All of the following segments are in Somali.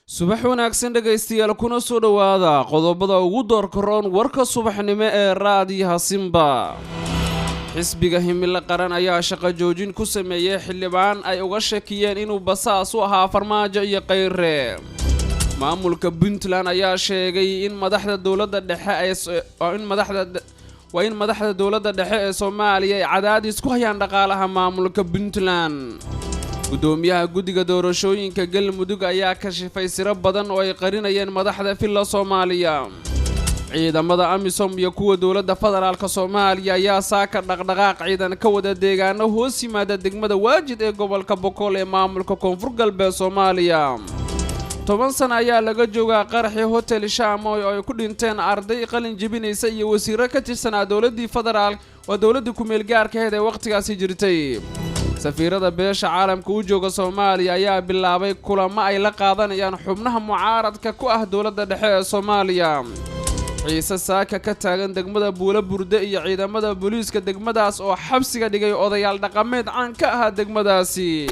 Subax wanaagsan dhegaystayaal, kuna soo dhowaada qodobada ugu doorka roon warka subaxnimo ee Raadiyaha Simba. Xisbiga Himilo Qaran ayaa shaqo joojin ku sameeyey xildhibaan ay uga shakiyeen inuu basaas u ahaa Farmaajo iyo Kayre. Maamulka Puntland ayaa sheegay in madaxda dowladda dhexe in madaxda waa in madaxda dowladda dhexe ee Soomaaliya ay cadaadis ku hayaan dhaqaalaha maamulka Puntland. Guddoomiyaha guddiga doorashooyinka Galmudug ayaa kashifay siro badan oo ay qarinayeen madaxda Villa Soomaaliya. Ciidamada AMISOM iyo kuwa dowladda federaalka Soomaaliya ayaa saaka dhaqdhaqaaq ciidan ka wada deegaano hoos yimaada degmada Waajid ee gobolka Bokool ee maamulka Koonfur Galbeed Soomaaliya. 10 sano ayaa laga joogaa qaraxii Hotel Shamoy oo ay ku dhinteen arday qalin jebinaysa iyo wasiiro ka tirsanaa dowladdii federaal waa dowladdii ku-meel gaarkaheed ee wakhtigaasi jirtay. Safiirada beesha caalamka u jooga Soomaaliya ayaa bilaabay kulamo ay la qaadanayaan xubnaha mucaaradka ku ah dowladda dhexe ee Soomaaliya. Xiise saaka ka taagan degmada Buulo Burde iyo ciidamada booliiska degmadaas oo xabsiga dhigay odayaal dhaqameed caan ka ahaa degmadaasi.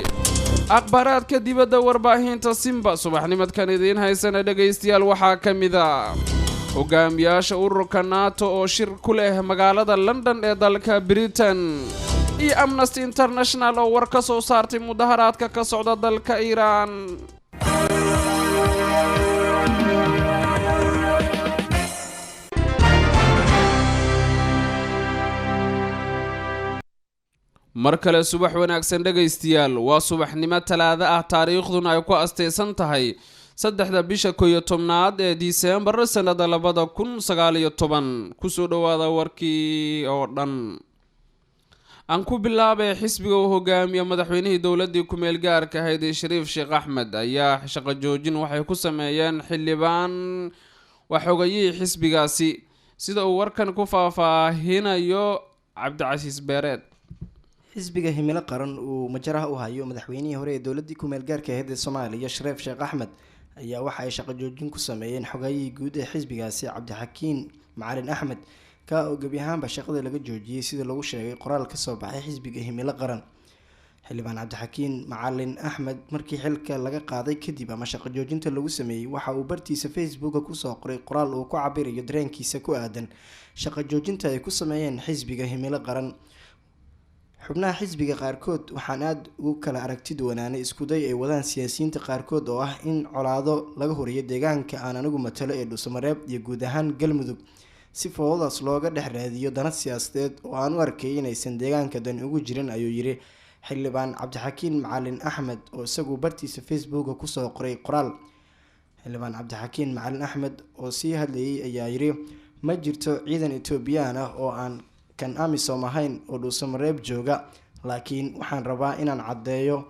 Akhbaaraadka dibadda warbaahinta Simba subaxnimadkan idiin haysana dhegaystayaal waxaa ka mid a hogaamiyaasha ururka NATO oo shir ku leh magaalada London ee dalka Britain, iyo Amnesty International oo war ka soo saartay mudaharaadka ka socda dalka Iiraan. Mar kale subax wanaagsan dhegaystayaal, waa subaxnimo Talaado ah, taariikhduna ay ku astaysan tahay 3-da bisha 11aad ee Disembar sanada 2019. Kusoo dhowaada warkii oo dhan. Aan ku bilaabay, xisbiga uu hogaamiye madaxweynihii dowladii ku-meel gaarka ahayd ee Shariif Sheekh Axmed ayaa shaqo joojin waxay ku sameeyeen xildhibaan waa xogayihii xisbigaasi, sida uu warkan ku faahfaahinayo Cabdicasiis Beereed. Xisbiga Himilo Qaran uu majaraha u hayo madaxweynihii hore ee dowladii ku-meel gaarka ahayd ee Soomaaliya Shareef Sheekh Axmed ayaa waxa ay shaqo joojin ku sameeyeen xogayihii guud ee xisbigaasi Cabdixakiin Macalin Axmed, ka oo gebi ahaanba shaqada laga joojiyey, sida lagu sheegay qoraal kasoo baxay xisbiga Himilo Qaran. Xildhibaan Cabdixakiin Macalin Axmed markii xilka laga qaaday kadib ama shaqo joojinta lagu sameeyey, waxa uu bartiisa Facebooka kusoo qoray qoraal uu ku cabirayo dareenkiisa ku aadan shaqo joojinta ay ku sameeyeen xisbiga Himilo Qaran. Xubnaha xisbiga qaarkood waxaan aada ugu kala aragti duwanaanay iskuday ay wadaan siyaasiyiinta qaarkood oo ah in colaado laga horiyo deegaanka aan anigu matalo ee Dhuusamareeb iyo guud ahaan Galmudug, si foodadaas looga dhex raadiyo dana siyaasadeed oo aan u arkay inaysan deegaanka dani ugu jirin, ayuu yiri xildhibaan Cabdixakiin Macalin Axmed oo isagu bartiisa Facebooka kusoo qoray qoraal. Xildhibaan Cabdixakiin Macalin Axmed oo sii hadlayay ayaa yiri: "Ma jirto ciidan Etoobiyaan ah oo aan kan AMISOM ahayn oo Dhuusamareeb jooga, laakiin waxaan rabaa inaan caddeeyo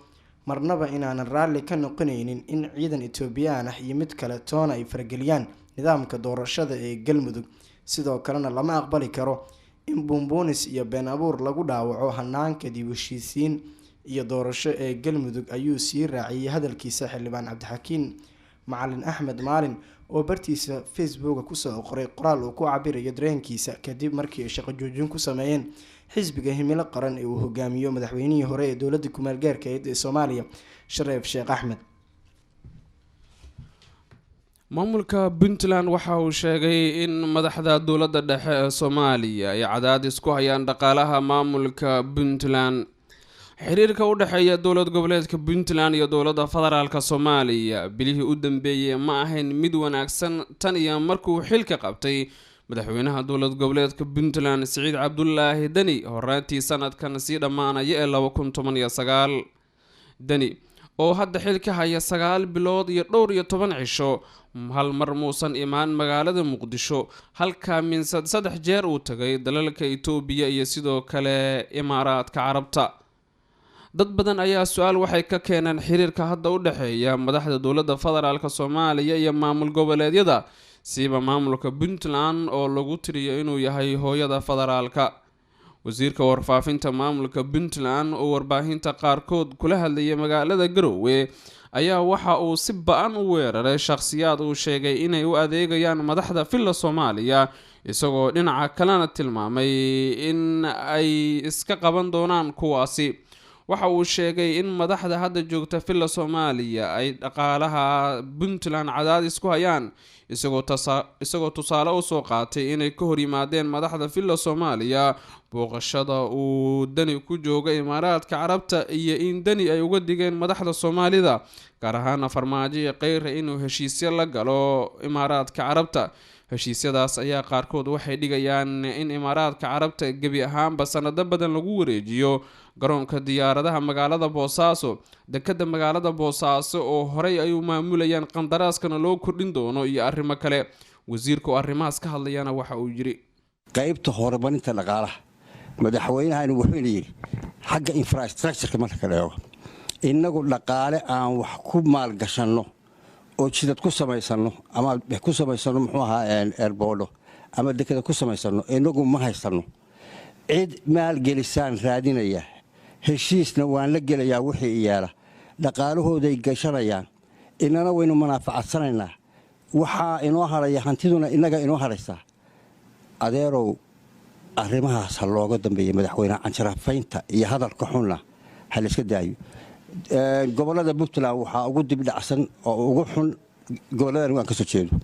marnaba inaanan raalli ka noqonaynin in ciidan Etoobiyaan ah iyo mid kale toona ay farageliyaan nidaamka doorashada ee Galmudug. Sidoo kalena lama aqbali karo in buunbuunis iyo been abuur lagu dhaawaco hanaanka dib heshiisiin iyo doorasho ee Galmudug," ayuu sii raaciyey hadalkiisa xildhibaan Cabdixakiin Macalin Axmed Maalin oo bartiisa Facebooka kusoo qoray qoraal uu ku cabirayo dareenkiisa kadib markii ay shaqo joojin ku sameeyeen xisbiga Himilo Qaran ee uu hogaamiyo madaxweynihii hore ee dowladda kumeel gaarka ahayd ee Soomaaliya Shareef Sheekh Axmed. Maamulka Puntland waxa uu sheegay in madaxda dowladda dhexe ee Soomaaliya ay cadaadis ku hayaan dhaqaalaha maamulka Puntland. Xiriirka u dhexeeya dowlad goboleedka Puntland iyo dowladda federaalka Soomaaliya bilihii u dambeeyey ma ahayn mid wanaagsan tan iyo markuu xilka qabtay madaxweynaha dowlad goboleedka Puntland Siciid Cabdulaahi Deni horaantii sanadkan sii dhammaanaya ee 2019. Deni oo hadda xilka haya 9 bilood iyo dhowr iyo toban cisho, hal mar muusan imaan magaalada Muqdisho, halka minsad saddex jeer uu tagay dalalka Itoobiya iyo sidoo kale Imaaraadka Carabta. Dad badan ayaa su-aal waxay ka keeneen xiriirka hadda u dhexeeya madaxda dowladda federaalka Soomaaliya iyo maamul goboleedyada, siiba maamulka Puntland oo lagu tiriyo inuu yahay hooyada federaalka. Wasiirka warfaafinta maamulka Puntland oo warbaahinta qaarkood kula hadlayay magaalada Garowe ayaa waxa uu si ba-an u weeraray shakhsiyaad uu sheegay inay u adeegayaan madaxda Villa Soomaaliya, isagoo dhinaca kalena tilmaamay in ay iska qaban doonaan kuwaasi. Waxa uu sheegay in madaxda hadda joogta Villa Soomaaliya ay dhaqaalaha Puntland cadaadis ku hayaan, isagoo tusaale usoo qaatay inay ka hor yimaadeen madaxda Villa Soomaaliya booqashada uu Dani ku jooga Imaaraadka Carabta, iyo in Dani ay uga digeen madaxda Soomaalida, gaar ahaana Farmaajo iyo Kheyre, inuu heshiisyo la galo Imaaraadka Carabta. Heshiisyadaas ayaa qaarkood waxay dhigayaan in Imaaraadka Carabta gebi ahaanba sanado badan lagu wareejiyo garoonka diyaaradaha magaalada Boosaaso, dekada magaalada Boosaaso oo horey ay u maamulayaan, qandaraaskana loo kordhin doono, iyo arrimo kale. Wasiirka oo arrimahaas ka hadlayana waxa uu yidhi: Qaybta horumarinta dhaqaalaha, madaxweynahani wuxuuna yidhi xagga infrastructure ka marka la eego, innagu dhaqaale aan wax ku maalgashanno oo jidad ku samaysanno ama ku samaysanno, muxuu ahaa, airport o ama dekada ku samaysanno, inagu ma haysanno. Cid maalgelisaan raadinaya, heshiisna waan la gelayaa. Wixii iyeela dhaqaalahooday gashanayaan, inana waynu munaafacadsanaynaa. Waxaa inoo hadhaya hantiduna innaga inoo hadhaysaa. Adeerow, arrimahaas ha looga dambeeya madaxweyneha. Canjarafaynta iyo hadalka xunna ha layska daayo. Gobollada Puntland waxaa ugu dibdhacsan oo ugu xun gobolladan waan ka soo jeedo.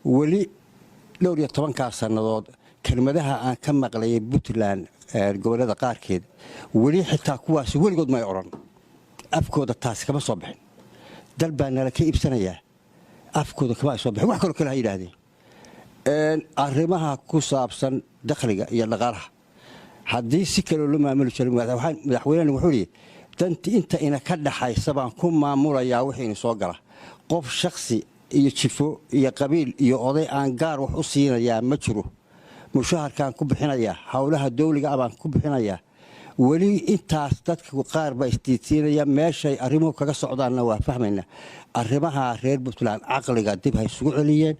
Weli dhowr iyo tobankaas sannadood kelmadaha aan ka maqlayay Puntland gobollada qaarkeed, weli xitaa kuwaasi weligood may odhan, afkooda taasi kama soo bixin. Dal baa nala ka iibsanayaa afkooda kama ay soo bixin. Wax kaloo kale ha yidhaahdeen. Arrimaha ku saabsan dakhliga iyo dhaqaalaha haddii si kaloo loo maamuli jiray, madaxweynehani wuxuu yidhi: "Danti inta ina ka dhaxaysa baan ku maamulayaa wixiina soo gala. Qof shaksi iyo jifo iyo qabiil iyo oday aan gaar wax u siinayaa ma jiro. Mushaharkaan ku bixinayaa, howlaha dawliga ah baan ku bixinayaa." Weli intaas dadka qaar baa isdiidsiinaya. Meeshay arrimuhu kaga socdaanna waa fahmaynaa. Arrimaha reer Puntland caqliga dib ha isugu celiyeen,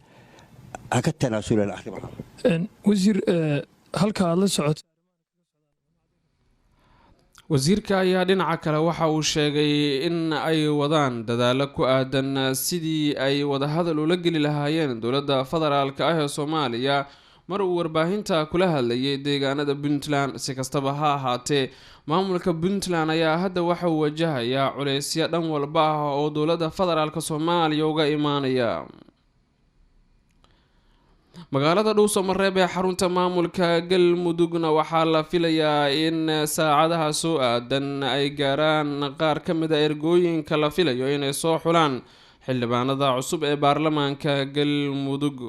ha ka tanaasuleen arrimaha. Wasiir, halka aad la socoto. Wasiirka ayaa dhinaca kale waxa uu sheegay in ay wadaan dadaalo ku aadan sidii ay wadahadal ula geli lahaayeen dowladda federaalka ah ee Soomaaliya, mar uu warbaahinta kula hadlayay deegaanada Puntland. Si kastaba ha ahaatee, maamulka Puntland ayaa hadda waxa uu wajahayaa culeysyo dhan walba ah oo dowladda federaalka Soomaaliya uga imaanaya. Magaalada Dhuusamareeb ee xarunta maamulka Galmudugna waxaa la filayaa in saacadaha soo aadan ay gaaraan qaar ka mid a ergooyinka la filayo inay soo xulaan xildhibaanada cusub ee baarlamaanka Galmudug.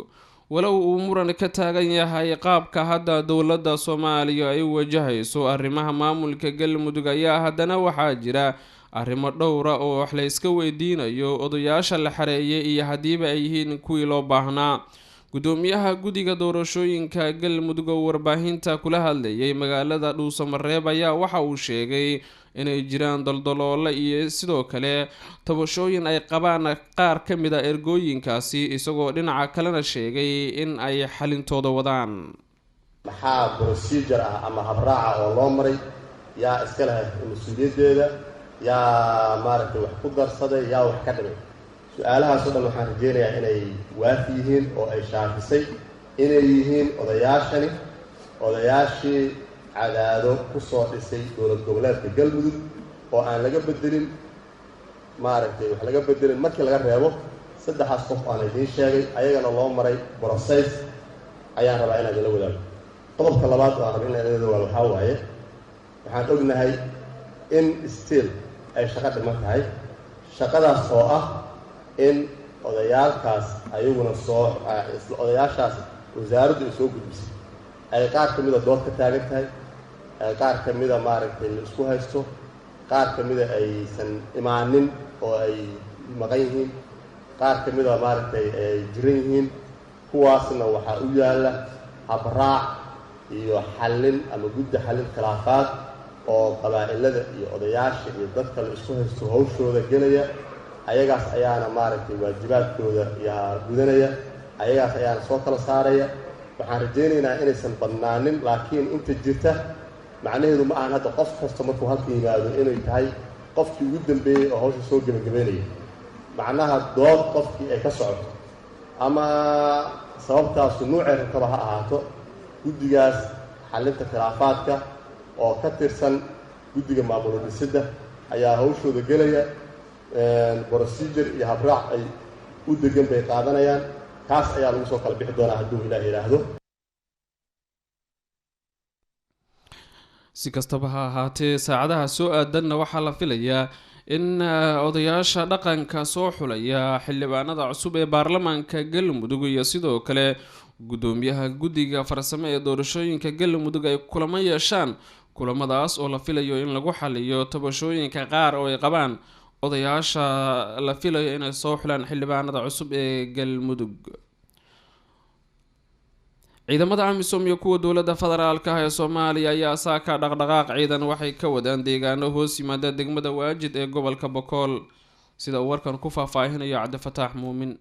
Walow uu muran ka taagan yahay qaabka hadda dowladda Soomaaliya ay u wajahayso arrimaha maamulka Galmudug, ayaa haddana waxaa jira arrimo dhowra oo wax la iska weydiinayo odayaasha la xareeyay iyo haddiiba ay yihiin kuwii loo baahnaa. Gudoomiyaha guddiga doorashooyinka Galmudug oo warbaahinta kula hadlayay magaalada Dhuusamareeb ayaa waxa uu sheegay inay jiraan daldaloole iyo sidoo kale tabashooyin ay qabaan qaar ka mid a ergooyinkaasi, isagoo dhinaca kalena sheegay in ay xalintooda wadaan. Maxaa procedure ah ama habraaca oo loo maray? Yaa iska leh mas-uuliyaddeeda? Yaa maaragtay wax ku darsaday? Yaa wax ka dhimay? Su-aalahaas o dhan waxaan rajeynayaa inay waafi yihiin oo ay shaafisay inay yihiin odayaashani odayaashii Cadaado ku soo dhisay dowlad goboleedka Galmudug, oo aan laga bedelin, maaragtay, wax laga bedelin markii laga reebo Saddexaas qof aan idiin sheegay ayagana loo maray process ayaan rabaa inaan idinla wadaago. Qodobka labaad oo aan raba inaan idinla wadaago waxaa waaye, waxaan ognahay in still ay shaqo dhiman tahay, shaqadaas oo ah in odayaalkaas ayaguna soo isla odayaashaas wasaaraddu ay soo gudbisay ay qaar ka mida dood ka taagan tahay, ay qaar ka mida maaragtay la isku haysto, qaar ka mida aysan imaanin oo ay maqan yihiin, qaar ka mida maaragtay ay jiran yihiin. Kuwaasna waxaa u yaalla habraac iyo xallin ama guddi xallin khilaafaad oo qabaa'ilada iyo odayaasha iyo dadka la isku haysto hawshooda gelaya. Ayagaas ayaana maaragtay waajibaadkooda yaa gudanaya, ayagaas ayaana soo kala saaraya. Waxaan rajaynaynaa inaysan badnaanin, laakiin inta jirta macnaheedu ma ahan hadda qof kasta markuu halka yimaado inay tahay qofkii ugu dambeeyey oo hawsha soo gebagabeynaya. Macnaha dood qofkii ay ka socoto ama sababtaasu nuucay rabtaba ha ahaato, guddigaas xallinta khilaafaadka oo ka tirsan guddiga maamul dhisidda ayaa hawshooda gelaya. Procedure iyo habraac ay u degan bay qaadanayaan, kaas ayaa lagu soo kala bixi doonaa hadduu Ilaah yidhaahdo. Si kastaba ha ahaatee, saacadaha soo aadanna waxaa la filayaa in odayaasha dhaqanka soo xulaya xildhibaanada cusub ee baarlamaanka Galmudug iyo sidoo kale guddoomiyaha guddiga farsamo ee doorashooyinka Galmudug ay kulamo yeeshaan, kulamadaas oo la filayo in lagu xaliyo tabashooyinka qaar oo ay qabaan odayaasha la filayo inay soo xulaan xildhibaanada cusub ee Galmudug. Ciidamada AMISOM iyo kuwa dowladda federaalka ah ee Soomaaliya ayaa saaka dhaqdhaqaaq ciidan waxay ka wadaan deegaano hoos yimaada degmada Waajid ee gobolka Bokool, sida uu warkan ku faahfaahinayo Cabdifataax Muumin.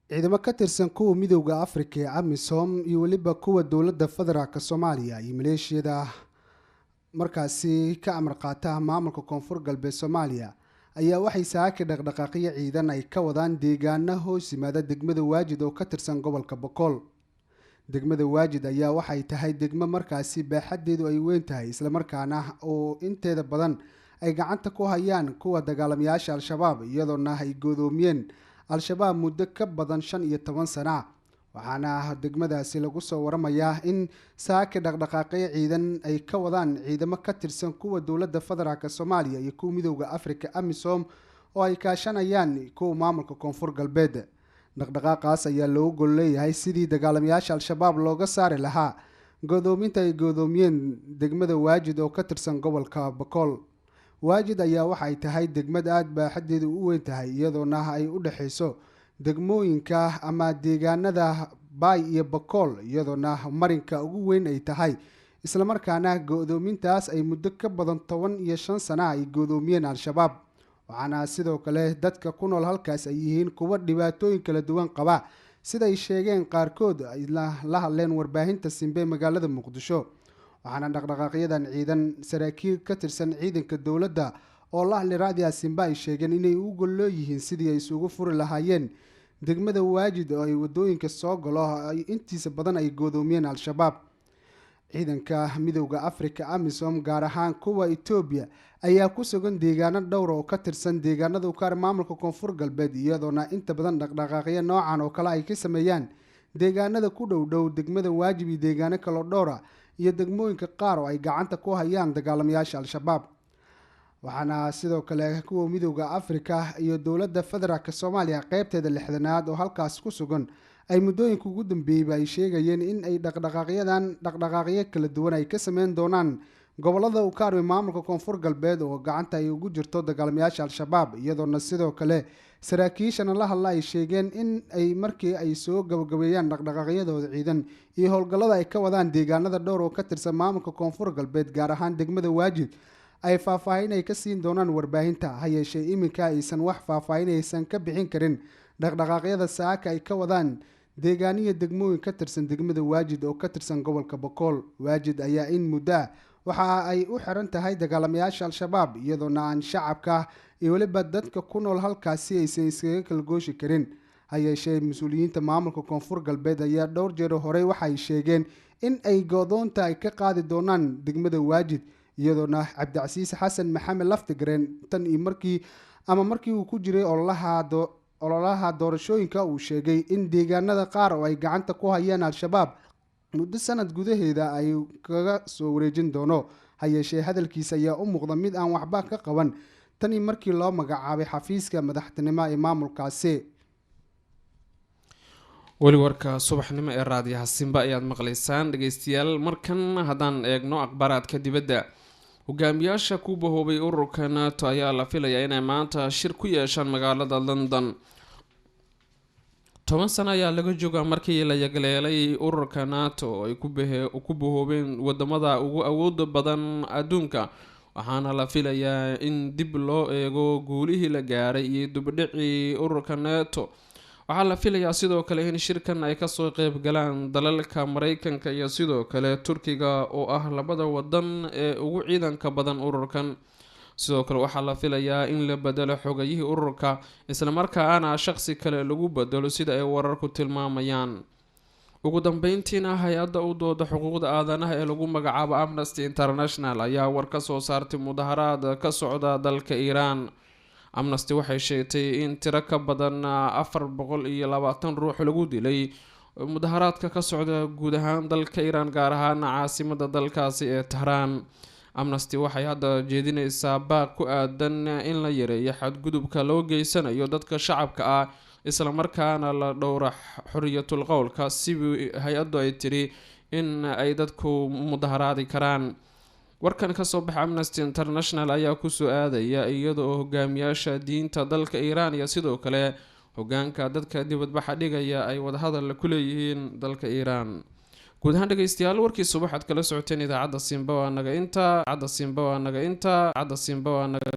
Ciidamo ka tirsan kuwa Midowda Afrika ee AMISOM iyo weliba kuwa dowladda federaalk Soomaaliya iyo maleeshiyada markaasi ka amar qaata maamulka Koonfur Galbeed Soomaaliya ayaa waxay saaki dhaqdhaqaaqyo ciidan ay ka wadaan deegaano hoos yimaada degmada Waajid oo ka tirsan gobolka Bokool. Degmada Waajid ayaa waxay tahay degmo markaasi baaxaddeedu ay weyn tahay, islamarkaana oo inteeda badan ay gacanta ku hayaan kuwa dagaalamayaasha Al-Shabaab, iyadoona ay goodoomiyeen Al-Shabaab muddo ka badan 15 sana. Waxaana degmadaasi lagu soo waramayaa in saaki dhaqdhaqaaqyo ciidan ay ka wadaan ciidamo ka tirsan kuwa dowladda federaalk Soomaaliya iyo kuwa Midowda Afrika AMISOM oo ay kaashanayaan kuwa maamulka Koonfur Galbeed. Dhaqdhaqaaqaas ayaa loogu gol leeyahay sidii dagaalamayaasha Al-Shabaab looga saari lahaa godoominta ay goodoomiyeen degmada Waajid oo ka tirsan gobolka Bakool. Waajid ayaa waxay tahay degmad aada baaxaddeedu u weyn tahay, iyadoona ay u dhexeyso degmooyinka ama deegaanada Baay iyo Bakool, iyadoona marinka ugu weyn ay tahay, islamarkaana go'doomintaas ay muddo ka badan 15 sana ay goodoomiyeen Al-Shabaab. Waxaana sidoo kale dadka ku nool halkaas ay yihiin kuwa dhibaatooyin kala duwan qaba, siday sheegeen qaarkood ay la hadleen warbaahinta Simbe magaalada Muqdisho. Waxaana dhaqdhaqaaqyadan ciidan saraakiil ka tirsan ciidanka dowladda oo la hadlay Raadiya Simba ay sheegeen inay u golloo yihiin sidii ay isugu furi lahaayeen degmada Waajid oo ay wadooyinka soo galo ay intiisa badan ay goodoomiyeen Al-Shabaab. Ciidanka Midowda Afrika AMISOM, gaar ahaan kuwa Etoobiya, ayaa ku sugan deegaano dhowr oo ka tirsan deegaanada ukaar maamulka Koonfur Galbeed, iyadoona inta badan dhaqdhaqaaqyo noocan oo kale ay ka sameeyaan deegaanada ku dhow dhow degmada Waajib iyo deegaano kaloo dhowra iyo degmooyinka qaar oo ay gacanta ku hayaan dagaalamayaasha Al-Shabaab. Waxaana sidoo kale kuwa Midowda Afrika iyo dowladda federaalk Soomaaliya qeybteeda 60aad oo halkaas ku sugan ay muddooyinka ugu dambeeyeyba ay sheegayeen in ay dhaqdhaqaaqyadan dhaqdhaqaaqyo kala duwan ay ka sameyn doonaan gobolada uu ka armay maamulka Koonfur Galbeed oo gacanta ay ugu jirto dagaalamayaasha Al-Shabaab, iyadoona sidoo kale saraakiishana la hadla ay sheegeen in ay markii ay soo gabagabeeyaan dhaqdhaqaaqyadooda ciidan iyo howlgallada ay ka wadaan deegaanada dhowr oo ka tirsan maamulka Koonfur Galbeed, gaar ahaan degmada Waajid, ay faahfaahin ay ka siin doonaan warbaahinta. Ha yeeshee iminka aysan wax faahfaahin aysan ka bixin karin dhaqdhaqaaqyada saaka ay ka wadaan deegaaniya degmooyin ka tirsan degmada Waajid oo ka tirsan gobolka Bokool. Waajid ayaa in muddo ah waxa ay u xiran tahay dagaalamayaasha Al-Shabaab, iyadoona aan shacabka iyo weliba dadka ku nool halkaasi aysan iskaga kala gooshi karin. Ha yeeshee mas-uuliyiinta maamulka Koonfur Galbeed ayaa dhowr jeer horey waxay sheegeen in ay godoonta ay ka qaadi doonaan degmada Waajid, iyadoona Cabdicasiis Xasan Maxamed Laftigareen tan iyo markii ama markii uu ku jiray ololaha ololaha doorashooyinka uu sheegay in deegaanada qaar oo ay gacanta ku hayaan Al-Shabaab muddo sanad gudaheeda ay kaga soo wareejin doono. Ha yeeshee hadalkiisa ayaa u muuqda mid aan waxba ka qaban tani markii loo magacaabay xafiiska madaxtinimo ee maamulkaasi. Weli warka subaxnimo ee raadiyaha Simba ayaad maqlaysaan dhegeystayaal. Markan haddaan eegno akhbaaraadka dibadda, hogaamiyaasha ku bahoobay ururka NATO ayaa la filayaa inay maanta shir ku yeeshaan magaalada London. 10 sano ayaa laga joogaa markii la yagleelay ururka NATO oo ay ku bahoobeen wadamada ugu awooda badan adduunka, waxaana la filayaa in dib loo eego guulihii la gaaray iyo dibdhicii ururka NATO. Waxaa la filayaa sidoo kale in shirkan ay kasoo qeyb galaan dalalka Mareykanka iyo sidoo kale Turkiga oo ah labada wadan ee ugu ciidanka badan ururkan. Sidoo kale waxaa la filayaa in la bedelo xogayihii ururka, islamarkaana shaqsi kale lagu bedelo, sida ay wararku tilmaamayaan. Ugu dambeyntiina, hay-adda u dooda xuquuqda aadanaha ee lagu magacaabo Amnesty International ayaa war ka soo saartay mudaharaad ka socda dalka Iiraan. Amnesty waxay sheegtay in tiro ka badan 420 ruux lagu dilay mudaharaadka ka socda guud ahaan dalka Iiraan, gaar ahaan caasimada dalkaasi ee Tahraan. Amnesty waxay hadda jeedineysaa baaq ku aadan in la yareeyo xadgudubka loo geysanayo dadka shacabka ah, islamarkaana la dhowra xoriyatul qowlka, si hay-addu ay tiri in ay dadku mudaharaadi karaan. Warkan kasoo baxa Amnesty International ayaa kusoo aadaya iyada oo hogaamiyaasha diinta dalka Iiraan iyo sidoo kale hogaanka dadka dibadbaxa dhigaya ay wadahadal ku leeyihiin dalka Iiraan. Guud ahaan dhegeystayaal, warkii subax aad kala socoteen idaacadda Simba waa naga inta. Idaacadda Simba waa naga inta. Idaacadda Simba waa naga.